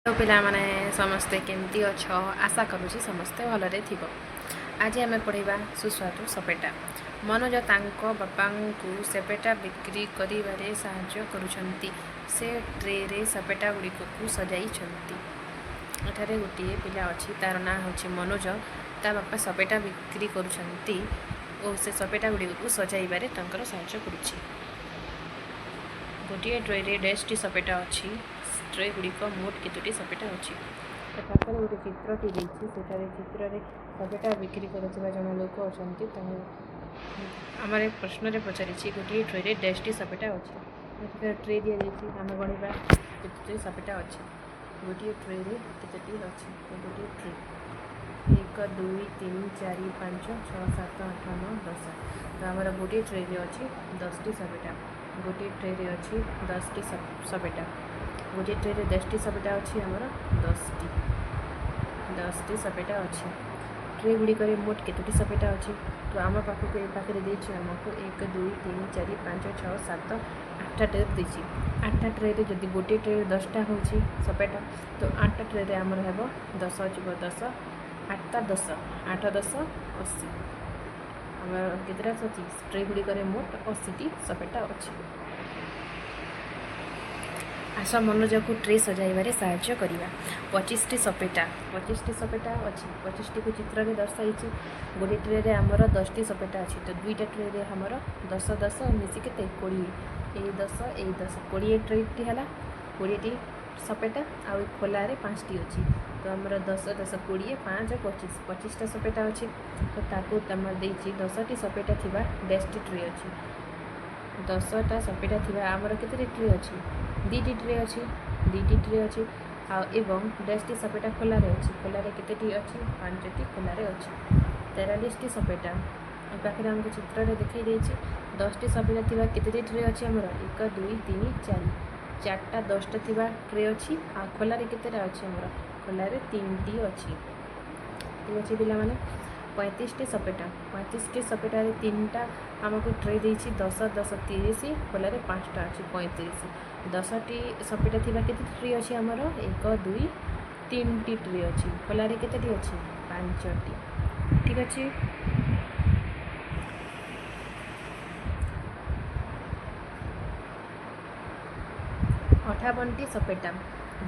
ପିଲାମାନେ ସମସ୍ତେ କେମିତି ଅଛ? ଆଶା କରୁଛି ସମସ୍ତେ ଭଲରେ ଥିବ। ଆଜି ଆମେ ପଢ଼ିବା ସୁସ୍ୱାଦୁ ସପେଟା। ମନୋଜ ତାଙ୍କ ବାପାଙ୍କୁ ସେପେଟା ବିକ୍ରି କରିବାରେ ସାହାଯ୍ୟ କରୁଛନ୍ତି। ସେ ଟ୍ରେରେ ସପେଟା ଗୁଡ଼ିକକୁ ସଜାଇଛନ୍ତି। ଏଠାରେ ଗୋଟିଏ ପିଲା ଅଛି, ତାର ନାଁ ହେଉଛି ମନୋଜ। ତା ବାପା ସପେଟା ବିକ୍ରି କରୁଛନ୍ତି ଓ ସେ ସପେଟା ଗୁଡ଼ିକକୁ ସଜାଇବାରେ ତାଙ୍କର ସାହାଯ୍ୟ କରୁଛି। ଗୋଟିଏ ଟ୍ରେରେ ଡେଶଟି ସପେଟା ଅଛି। ଟ୍ରେ ଗୁଡ଼ିକ ମୋଟ କେତୋଟି ସପେଟା ଅଛି? ପାଖରେ ଗୋଟେ ଚିତ୍ରଟି ଦେଇଛି। ସେଠାରେ ଚିତ୍ରରେ ସପେଟା ବିକ୍ରି କରୁଥିବା ଜଣେ ଲୋକ ଅଛନ୍ତି। ତାଙ୍କୁ ଆମର ଏ ପ୍ରଶ୍ନରେ ପଚାରିଛି, ଗୋଟିଏ ଟ୍ରେରେ ଡେଶଟି ସପେଟା ଅଛି। ଏଠାରେ ଟ୍ରେ ଦିଆଯାଇଛି। ଆମେ ଗଣିବା କେତୋଟି ସପେଟା ଅଛି। ଗୋଟିଏ ଟ୍ରେରେ କେତୋଟି ଅଛି? ଗୋଟିଏ ଟ୍ରେ 1, 2, 3, 4, 5, 6, 7, 8, 9, 10। ତ ଆମର ଗୋଟିଏ ଟ୍ରେରେ ଅଛି 10ଟି ସପେଟା। ଗୋଟିଏ ଟ୍ରେରେ ଅଛି 10ଟି ସପେଟା। ଗୋଟିଏ ଟ୍ରେରେ 10ଟି ସପେଟା ଅଛି। ଆମର 10ଟି ସପେଟା ଅଛି। ଟ୍ରେ ଗୁଡ଼ିକରେ ମୋଟ କେତୋଟି ସପେଟା ଅଛି? ତ ଆମ ପାଖକୁ ଏ ପାଖରେ ଦେଇଛି ଆମକୁ 1, 2, 3, 4, 5, 6, 7, 8ଟା ଟ୍ରେ ଦେଇଛି। 8ଟା ଟ୍ରେରେ ଯଦି ଗୋଟିଏ ଟ୍ରେରେ 10ଟା ହେଉଛି ସପେଟା, ତ 8ଟା ଟ୍ରେରେ ଆମର ହେବ 10 ଯିବ 10, 8ଟା 10, 8 10 80। ଆମର କେତେଟା ଅଛି? ଟ୍ରେ ଗୁଡ଼ିକରେ ମୋଟ 80ଟି ସପେଟା ଅଛି। ଆସ ମନୋଜକୁ ଟ୍ରେ ସଜାଇବାରେ ସାହାଯ୍ୟ କରିବା। 25ଟି ସପେଟା, 25ଟି ସପେଟା ଅଛି। 25ଟିକୁ ଚିତ୍ରରେ ଦର୍ଶାଇଛି। ଗୋଟିଏ ଟ୍ରେରେ ଆମର 10ଟି ସପେଟା ଅଛି, ତ 2ଟା ଟ୍ରେରେ ଆମର 10 10 ମିଶି କେତେ? 20। ଏଇ 10, ଏଇ 10, 20 ଟ୍ରେଟି ହେଲା 20ଟି ସପେଟା। ଆଉ ଏ ଖୋଲାରେ 5ଟି ଅଛି। ତ ଆମର 10 10 20, 5 25, 25ଟା ସପେଟା ଅଛି। ତ ତାକୁ ତମର ଦେଇଛି 10ଟି ସପେଟା ଥିବା 10ଟି ଟ୍ରେ ଅଛି। 10ଟା ସପେଟା ଥିବା ଆମର କେତେଟି ଟ୍ରେ ଅଛି? 2ଟି ଟ୍ରେ ଅଛି। 2ଟି ଟ୍ରେ ଅଛି ଆଉ ଏବଂ 10ଟି ସପେଟା ଖୋଲାରେ ଅଛି। ଖୋଲାରେ କେତେଟି ଅଛି? 5ଟି ଖୋଲାରେ ଅଛି। 43ଟି ସପେଟା ଏ ପାଖରେ ଆମକୁ ଚିତ୍ରରେ ଦେଖାଇ ଦେଇଛି। 10ଟି ସପେଟା ଥିବା କେତେଟି ଟ୍ରେ ଅଛି ଆମର? 1, 2, 3, 4, 4ଟା 10ଟା ଥିବା ଟ୍ରେ ଅଛି। ଆଉ ଖୋଲାରେ କେତେଟା ଅଛି ଆମର? ଖୋଲାରେ 3ଟି ଅଛି। ଠିକ୍ ଅଛି ପିଲାମାନେ। 35ଟି ସପେଟା, 35ଟି ସପେଟାରେ 3ଟା ଆମକୁ ଟ୍ରେ ଦେଇଛି। 10 10 30, ଖୋଲାରେ 5ଟା ଅଛି, 35। 10ଟି ସପେଟା ଥିବା କେତେ ଟ୍ରେ ଅଛି ଆମର? 1, 2, 3ଟି ଟ୍ରେ ଅଛି। ଖୋଲାରେ କେତେଟି ଅଛି? 5ଟି। ଠିକ୍ ଅଛି। 58ଟି ସପେଟା,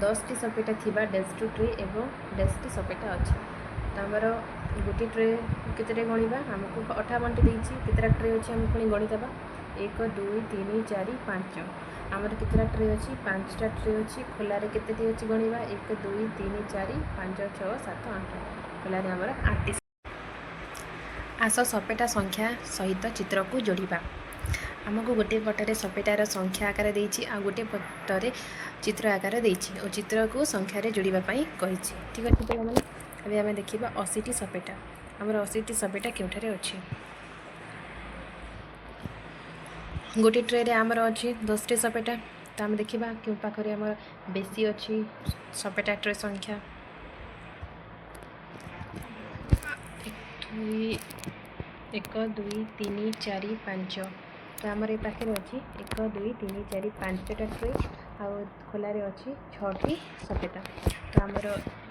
10ଟି ସପେଟା ଥିବା 10ଟି ଟ୍ରେ ଏବଂ 10ଟି ସପେଟା ଅଛି। ତ ଆମର ଗୋଟିଏ ଟ୍ରେ କେତେଟା ଗଣିବା? ଆମକୁ 58ଟି ଦେଇଛି। କେତେଟା ଟ୍ରେ ଅଛି ଆମେ ପୁଣି ଗଣିଦେବା। 1, 2, 3, 4, 5। ଆମର କେତେଟା ଟ୍ରେ ଅଛି? 5ଟା ଟ୍ରେ ଅଛି। ଖୋଲାରେ କେତେଟି ଅଛି ଗଣିବା। 1, 2, 3, 4, 5, 6, 7, 8। ଖୋଲାରେ ଆମର 8ଟି। ଆସ ସପେଟା ସଂଖ୍ୟା ସହିତ ଚିତ୍ରକୁ ଯୋଡ଼ିବା। ଆମକୁ ଗୋଟିଏ ପଟରେ ସପେଟାର ସଂଖ୍ୟା ଆକାର ଦେଇଛି ଆଉ ଗୋଟିଏ ପଟରେ ଚିତ୍ର ଆକାର ଦେଇଛି ଓ ଚିତ୍ରକୁ ସଂଖ୍ୟାରେ ଯୋଡ଼ିବା ପାଇଁ କହିଛି। ଠିକ୍ ଅଛି ପିଲାମାନେ, ଏବେ ଆମେ ଦେଖିବା 80ଟି ସପେଟା। ଆମର 80ଟି ସପେଟା କେଉଁଠାରେ ଅଛି? ଗୋଟିଏ ଟ୍ରେରେ ଆମର ଅଛି 10ଟି ସପେଟା। ତ ଆମେ ଦେଖିବା କେଉଁ ପାଖରେ ଆମର ବେଶୀ ଅଛି ସପେଟା ଟ୍ରେ ସଂଖ୍ୟା। 2, 1, 2, 3, 4, 5। ତ ଆମର ଏ ପାଖରେ ଅଛି 1, 2, 3, 4, 5ଟା ଟ୍ରେ ଆଉ ଖୋଲାରେ ଅଛି 6ଟି ସପେଟା। ତ ଆମର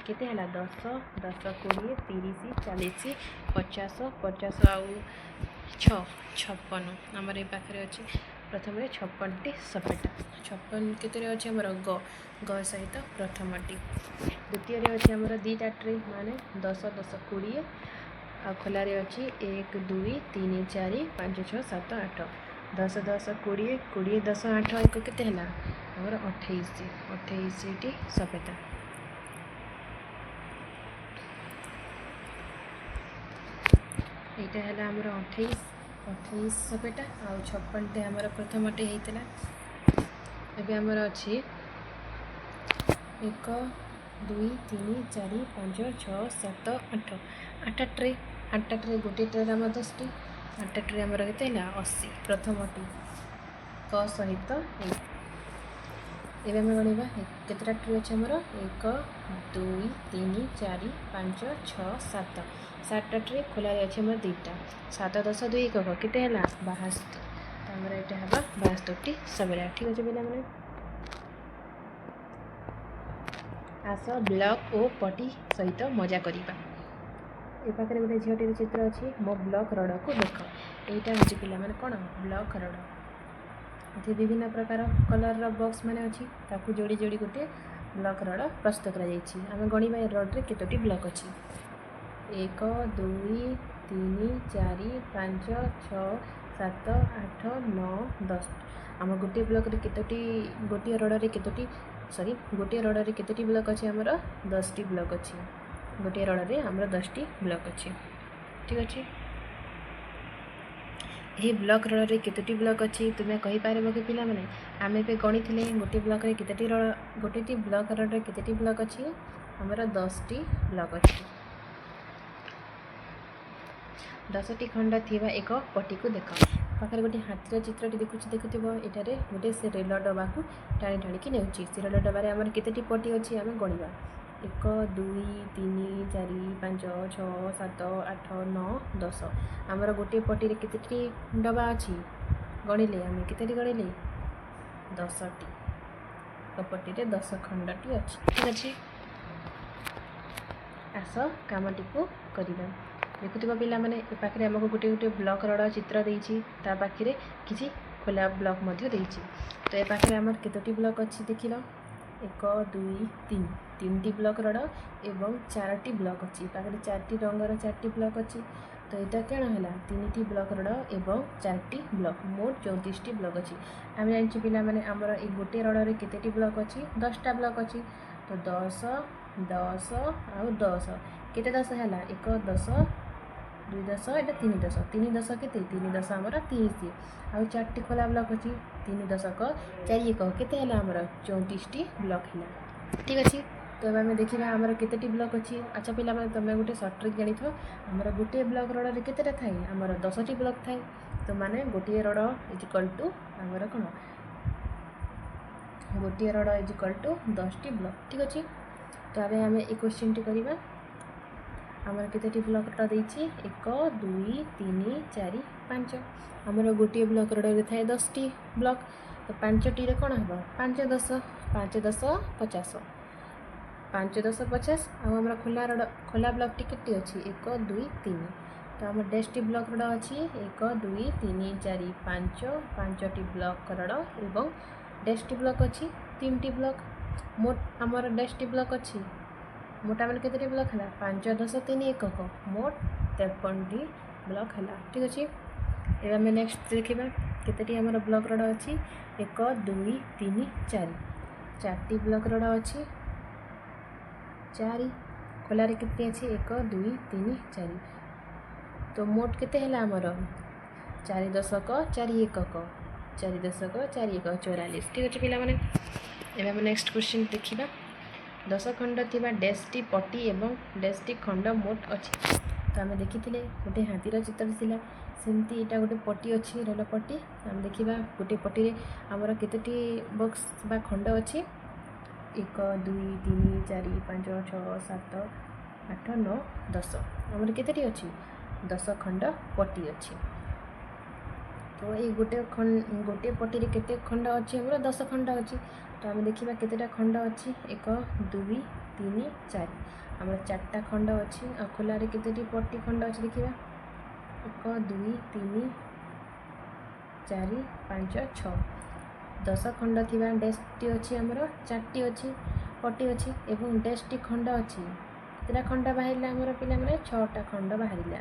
କେତେ ହେଲା? 10 10 20 30 40 50, 50 ଆଉ 6, 56। ଆମର ଏ ପାଖରେ ଅଛି ପ୍ରଥମରେ 56ଟି ସପେଟା। 56 କେତେରେ ଅଛି ଆମର? ଗ, ଗ ସହିତ ପ୍ରଥମଟି। ଦ୍ୱିତୀୟରେ ଅଛି ଆମର 2ଟା ଟ୍ରେ, ମାନେ 10 10 20 ଆଉ ଖୋଲାରେ ଅଛି 1, 2, 3, 4, 5, 6, 7, 8। 10 10 20, 20 10 8 1 କେତେ ହେଲା ଆମର? 28, 28ଟି ସପେଟା। ଏଇଟା ହେଲା ଆମର 28, 28 ସପେଟା ଆଉ 56ଟି ଆମର ପ୍ରଥମଟି ହେଇଥିଲା। ଏବେ ଆମର ଅଛି 1, 2, 3, 4, 5, 6, 7, 8, 8ଟା ଟ୍ରେ। 8ଟା ଟ୍ରେ, ଗୋଟିଏ ଟ୍ରେରେ ଆମର 10ଟି, 8ଟା ଟ୍ରେ ଆମର କେତେ ହେଲା? 80। ପ୍ରଥମଟି କ ସହିତ 1। ଏବେ ଆମେ ଗଣିବା କେତେଟା ଟ୍ରେ ଅଛି ଆମର? 1, 2, 3, 4, 5, 6, 7, 7ଟା ଟ୍ରେ। ଖୋଲାରେ ଅଛି ଆମର 2ଟା। 7 10 2 ଏକକ କେତେ ହେଲା? 72। ତ ଆମର ଏଇଟା ହେବ 72ଟି ସପେଟା। ଠିକ୍ ଅଛି ପିଲାମାନେ। ଆସ ବ୍ଲକ୍ ଓ ପଟି ସହିତ ମଜା କରିବା। ଏ ପାଖରେ ଗୋଟେ ଝିଅଟିର ଚିତ୍ର ଅଛି। ମୋ ବ୍ଲକ୍ ରଡ଼କୁ ଦେଖ। ଏଇଟା ହେଉଛି ପିଲାମାନେ କ'ଣ? Block rod. ଏଠି ବିଭିନ୍ନ ପ୍ରକାର କଲର୍ର ବକ୍ସ ମାନେ ଅଛି। ତାକୁ ଯୋଡ଼ି ଯୋଡ଼ି ଗୋଟିଏ ବ୍ଲକ୍ ରଡ଼ ପ୍ରସ୍ତୁତ କରାଯାଇଛି। ଆମେ ଗଣିବା, ଏ ରଡ଼ରେ କେତୋଟି ବ୍ଲକ୍ ଅଛି? 1, 2, 3, 4, 5, 6, 7, 8, 9, 10। ଆମ ଗୋଟିଏ ବ୍ଲକ୍ରେ କେତୋଟି, ଗୋଟିଏ ରଡ଼ରେ କେତୋଟି, ସରି, ଗୋଟିଏ ରଡ଼ରେ କେତୋଟି ବ୍ଲକ୍ ଅଛି? ଆମର 10ଟି ବ୍ଲକ୍ ଅଛି। ଗୋଟିଏ ରଡ଼ରେ ଆମର 10ଟି ବ୍ଲକ୍ ଅଛି। ଠିକ୍ ଅଛି। ଏହି ବ୍ଲକ୍ ରଡ଼ରେ କେତୋଟି ବ୍ଲକ୍ ଅଛି, ତୁମେ କହିପାରିବ କି ପିଲାମାନେ? ଆମେ ଏବେ ଗଣିଥିଲେ ଗୋଟିଏ ବ୍ଲକ୍ରେ କେତୋଟି ରଡ଼, ଗୋଟେଟି ବ୍ଲକ୍ ରଡ଼ରେ କେତୋଟି ବ୍ଲକ୍ ଅଛି? ଆମର 10ଟି ବ୍ଲକ୍ ଅଛି। 10ଟି ଖଣ୍ଡ ଥିବା ଏକ ପଟିକୁ ଦେଖ। ପାଖରେ ଗୋଟିଏ ହାତୀର ଚିତ୍ରଟି ଦେଖୁଛି, ଦେଖୁଥିବ। ଏଠାରେ ଗୋଟେ ସେ ରେଳ ଡବାକୁ ଟାଣି ଟାଣିକି ନେଉଛି। ସେ ରେଳ ଡବାରେ ଆମର କେତୋଟି ପଟି ଅଛି, ଆମେ ଗଣିବା। 1, 2, 3, 4, 5, 6, 7, 8, 9, 10। ଆମର ଗୋଟିଏ ପଟିରେ କେତୋଟି ଡବା ଅଛି ଗଣିଲେ ଆମେ? କେତୋଟି ଗଣିଲେ? 10ଟି। ଏକ ପଟିରେ 10 ଖଣ୍ଡଟି ଅଛି। ଠିକ୍ ଅଛି। ଆସ କାମଟିକୁ କରିବା। ଦେଖୁଥିବ ପିଲାମାନେ, ଏ ପାଖରେ ଆମକୁ ଗୋଟିଏ ଗୋଟିଏ ବ୍ଲକ୍ ରଡ଼ ଚିତ୍ର ଦେଇଛି। ତା ପାଖରେ କିଛି ଖୋଲା ବ୍ଲକ୍ ମଧ୍ୟ ଦେଇଛି। ତ ଏ ପାଖରେ ଆମର କେତୋଟି ବ୍ଲକ୍ ଅଛି ଦେଖିଲ? 1, 2, 3। ତିନିଟି ବ୍ଲକ୍ ରଡ଼ ଏବଂ ଚାରୋଟି ବ୍ଲକ୍ ଅଛି। ପାଖରେ ଚାରିଟି ରଙ୍ଗର ଚାରିଟି ବ୍ଲକ୍ ଅଛି। ତ ଏଇଟା କ'ଣ ହେଲା? ତିନିଟି ବ୍ଲକ୍ ରଡ଼ ଏବଂ ଚାରିଟି ବ୍ଲକ୍, ମୋଟ 34ଟି ବ୍ଲକ୍ ଅଛି। ଆମେ ଜାଣିଛୁ ପିଲାମାନେ, ଆମର ଏଇ ଗୋଟିଏ ରଡ଼ରେ କେତୋଟି ବ୍ଲକ୍ ଅଛି? 10ଟା ବ୍ଲକ୍ ଅଛି। ତ 10, 10 ଆଉ 10, କେତେ ଦଶ ହେଲା? 1 ଦଶ, 2 ଦଶ, ଏଇଟା 3 ଦଶ। 3 ଦଶ କେତେ? 3 ଦଶ ଆମର 30। ଆଉ ଚାରିଟି ଖୋଲା ବ୍ଲକ୍ ଅଛି। 3 ଦଶକ 4 ଏକ କେତେ ହେଲା ଆମର? 34ଟି ବ୍ଲକ୍ ହେଲା। ଠିକ୍ ଅଛି। ତ ଏବେ ଆମେ ଦେଖିବା ଆମର କେତୋଟି ବ୍ଲକ୍ ଅଛି। ଆଚ୍ଛା ପିଲାମାନେ, ତୁମେ ଗୋଟେ ସର୍ଟ ଟ୍ରିକ୍ ଜାଣିଥିବ। ଆମର ଗୋଟିଏ ବ୍ଲକ୍ ରଡ଼ରେ କେତେଟା ଥାଏ? ଆମର 10ଟି ବ୍ଲକ୍ ଥାଏ। ତ ମାନେ ଗୋଟିଏ ରଡ଼ is equal to ଆମର କ'ଣ? ଗୋଟିଏ ରଡ଼ is equal to 10ଟି ବ୍ଲକ୍। ଠିକ୍ ଅଛି। ତ ଏବେ ଆମେ ଏ କ୍ୱେଶ୍ଚିନ୍ଟି କରିବା। ଆମର କେତୋଟି ବ୍ଲକ୍ ରଡ଼ ଦେଇଛି? 1, 2, 3, 4, 5। ଆମର ଗୋଟିଏ ବ୍ଲକ୍ ରଡ଼ରେ ଥାଏ 10ଟି ବ୍ଲକ୍। ତ ପାଞ୍ଚଟିରେ କ'ଣ ହେବ? 5 10, 5 10 50, 5 10 50। ଆଉ ଆମର ଖୋଲା ରଡ଼, ଖୋଲା ବ୍ଲକ୍ଟି କେତେ ଅଛି? 1, 2, 3। ତ ଆମର ଡେଶଟି ବ୍ଲକ୍ ରଡ଼ ଅଛି। 1, 2, 3, 4, 5, ପାଞ୍ଚଟି ବ୍ଲକ୍ ରଡ଼ ଏବଂ ଡେଶଟି ବ୍ଲକ୍ ଅଛି ତିନିଟି ବ୍ଲକ୍। ମୋଟ ଆମର ଡେଶଟି ବ୍ଲକ୍ ଅଛି। ମୋଟ ଆମର କେତୋଟି ବ୍ଲକ୍ ହେଲା? 5, 10, 3 ଏକକ, ମୋଟ 53ଟି ବ୍ଲକ୍ ହେଲା। ଠିକ୍ ଅଛି। ଏବେ ଆମେ ନେକ୍ସଟ ଦେଖିବା କେତୋଟି ଆମର ବ୍ଲକ୍ ରଡ଼ ଅଛି। 1, 2, 3, 4, ଚାରିଟି ବ୍ଲକ୍ ରଡ଼ ଅଛି। ଚାରି ଖୋଲାରେ କେତେ ଅଛି? 1, 2, 3, 4। ତ ମୋଟ କେତେ ହେଲା ଆମର? 4 ଦଶକ 4 ଏକକ, 4 ଦଶକ 4 ଏକ, 44। ଠିକ୍ ଅଛି ପିଲାମାନେ, ଏବେ ଆମେ ନେକ୍ସଟ କ୍ୱେଶ୍ଚିନ୍ ଦେଖିବା। 10 ଖଣ୍ଡ ଥିବା ଡେଶଟି ପଟି ଏବଂ ଡେଶଟି ଖଣ୍ଡ ମୋଟ ଅଛି। ତ ଆମେ ଦେଖିଥିଲେ ଗୋଟେ ହାତୀର ଚିତ୍ର ଥିଲା, ସେମିତି ଏଇଟା ଗୋଟେ ପଟି ଅଛି, ରେଳ ପଟି। ଆମେ ଦେଖିବା ଗୋଟିଏ ପଟିରେ ଆମର କେତୋଟି ବକ୍ସ ବା ଖଣ୍ଡ ଅଛି? 1, 2, 3, 4, 5, 6, 7, 8, 9, 10। ଆମର କେତୋଟି ଅଛି? 10 ଖଣ୍ଡ ପଟି ଅଛି। ତ ଏଇ ଗୋଟେ ଗୋଟିଏ ପଟିରେ କେତେ ଖଣ୍ଡ ଅଛି? ଆମର 10 ଖଣ୍ଡ ଅଛି। ତ ଆମେ ଦେଖିବା କେତେଟା ଖଣ୍ଡ ଅଛି। 1, 2, 3, 4, ଆମର ଚାରିଟା ଖଣ୍ଡ ଅଛି। ଆଉ ଖୋଲାରେ କେତୋଟି ପଟି ଖଣ୍ଡ ଅଛି ଦେଖିବା। 1, 2, 3, 4, 5, 6। 10 ଖଣ୍ଡ ଥିବା ଡେସ୍କଟି ଅଛି, ଆମର ଚାରିଟି ଅଛି, ପଟି ଅଛି ଏବଂ ଡେସ୍କଟି ଖଣ୍ଡ ଅଛି। କେତେଟା ଖଣ୍ଡ ବାହାରିଲା ଆମର ପିଲାମାନେ? ଛଅଟା ଖଣ୍ଡ ବାହାରିଲା।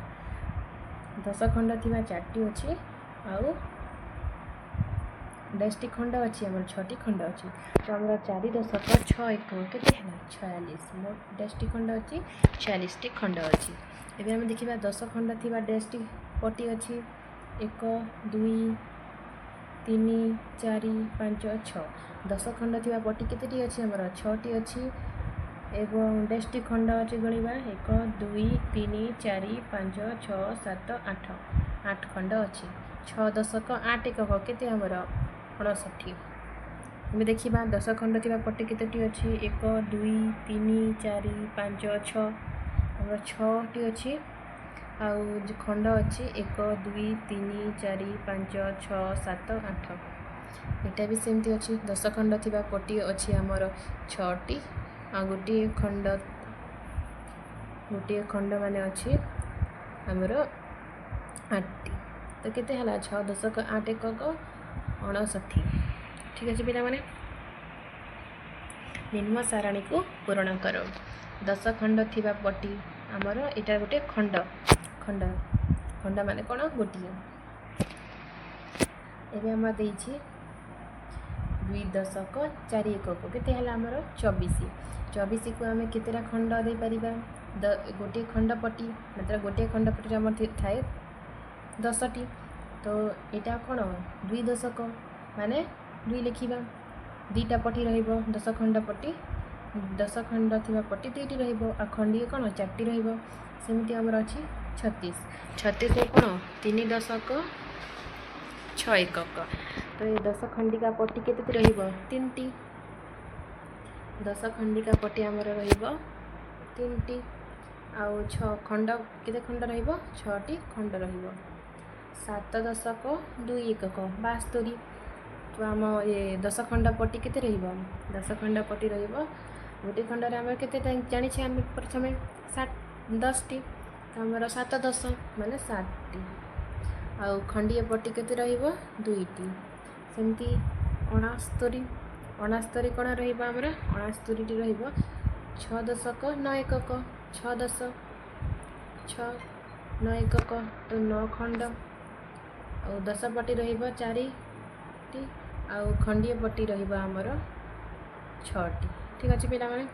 10 ଖଣ୍ଡ ଥିବା ଚାରିଟି ଅଛି ଆଉ ଡେସ୍କଟି ଖଣ୍ଡ ଅଛି, ଆମର ଛଅଟି ଖଣ୍ଡ ଅଛି। ତ ଆମର 4 ଦଶକ 6 ଏକ କେତେ ହେଲା? 46। ମୋଟ ଡେସ୍କଟି ଖଣ୍ଡ ଅଛି, 46ଟି ଖଣ୍ଡ ଅଛି। ଏବେ ଆମେ ଦେଖିବା 10 ଖଣ୍ଡ ଥିବା ଡେସ୍କଟି ପଟି ଅଛି। 1, 2, 3, 4, 5, 6। 10 ଖଣ୍ଡ ଥିବା ପଟି କେତେଟି ଅଛି ଆମର? ଛଅଟି ଅଛି। ଏବଂ ଡେସ୍କଟି ଖଣ୍ଡ ଅଛି, ଗଣିବା। 1, 2, 3, 4, 5, 6, 7, 8, 8 ଖଣ୍ଡ ଅଛି। 6 ଦଶକ 8 ଏକକ କେତେ ଆମର? 59। ଏବେ ଦେଖିବା 10 ଖଣ୍ଡ ଥିବା ପଟି କେତୋଟି ଅଛି? 1, 2, 3, 4, 5, 6, ଆମର ଛଅଟି ଅଛି। ଆଉ ଯେଉଁ ଖଣ୍ଡ ଅଛି, 1, 2, 3, 4, 5, 6, 7, 8। ଏଇଟା ବି ସେମିତି ଅଛି। 10 ଖଣ୍ଡ ଥିବା ପଟି ଅଛି ଆମର ଛଅଟି ଆଉ ଗୋଟିଏ ଖଣ୍ଡ, ଗୋଟିଏ ଖଣ୍ଡ ମାନେ ଅଛି ଆମର 8ଟି। ତ କେତେ ହେଲା? 6 ଦଶକ 8 ଏକକ 59। ଠିକ୍ ଅଛି ପିଲାମାନେ, ନିମ୍ନ ସାରଣୀକୁ ପୂରଣ କର। 10 ଖଣ୍ଡ ଥିବା ପଟି ଆମର ଏଇଟା ଗୋଟେ ଖଣ୍ଡ। ଖଣ୍ଡ, ଖଣ୍ଡ ମାନେ କ'ଣ? ଗୋଟିଏ। ଏବେ ଆମର ଦେଇଛି 2 ଦଶକ 4 ଏକକ, କେତେ ହେଲା ଆମର? 24। 24କୁ ଆମେ କେତେଟା ଖଣ୍ଡ ଦେଇପାରିବା? ଗୋଟିଏ ଖଣ୍ଡ ପଟି, ମାତ୍ର ଗୋଟିଏ ଖଣ୍ଡ ପଟିରେ ଆମର ଥାଏ 10ଟି। ତ ଏଇଟା କ'ଣ? 2 ଦଶକ ମାନେ 2 ଲେଖିବା, 2ଟା ପଟି ରହିବ। 10 ଖଣ୍ଡ ପଟି, 10 ଖଣ୍ଡ ଥିବା ପଟି 2ଟି ରହିବ, ଆଉ ଖଣ୍ଡିଏ କ'ଣ? 4ଟି ରହିବ। ସେମିତି ଆମର ଅଛି 36। 36 କ'ଣ? 3 ଦଶକ 6 ଏକକ। ତ ଏ 10 ଖଣ୍ଡିକା ପଟି କେତେଟି ରହିବ? 3ଟି। 10 ଖଣ୍ଡିକା ପଟି ଆମର ରହିବ 3ଟି। ଆଉ 6 ଖଣ୍ଡ, କେତେ ଖଣ୍ଡ ରହିବ? 6ଟି ଖଣ୍ଡ ରହିବ। 7 ଦଶକ 2 ଏକକ 72। ତ ଆମ ଏ 10 ଖଣ୍ଡ ପଟି କେତେ ରହିବ? 10 ଖଣ୍ଡ ପଟି ରହିବ, ଗୋଟିଏ ଖଣ୍ଡରେ ଆମର କେତେ ଜାଣିଛେ ଆମେ ପ୍ରଥମେ? 7, 10ଟି। ତ ଆମର 7 ଦଶ ମାନେ 7ଟି। ଆଉ ଖଣ୍ଡିଏ ପଟି କେତେ ରହିବ? 2ଟି। ସେମିତି 69। 69 କ'ଣ ରହିବ ଆମର? 69ଟି ରହିବ 6 ଦଶକ 9 ଏକକ। 6 ଦଶ, 6, 9 ଏକକ, ତ 9 ଖଣ୍ଡ। ଆଉ 10 ପଟି ରହିବ 4ଟି, ଆଉ ଖଣ୍ଡିଏ ପଟି ରହିବ ଆମର 6ଟି। ଠିକ୍ ଅଛି ପିଲାମାନେ।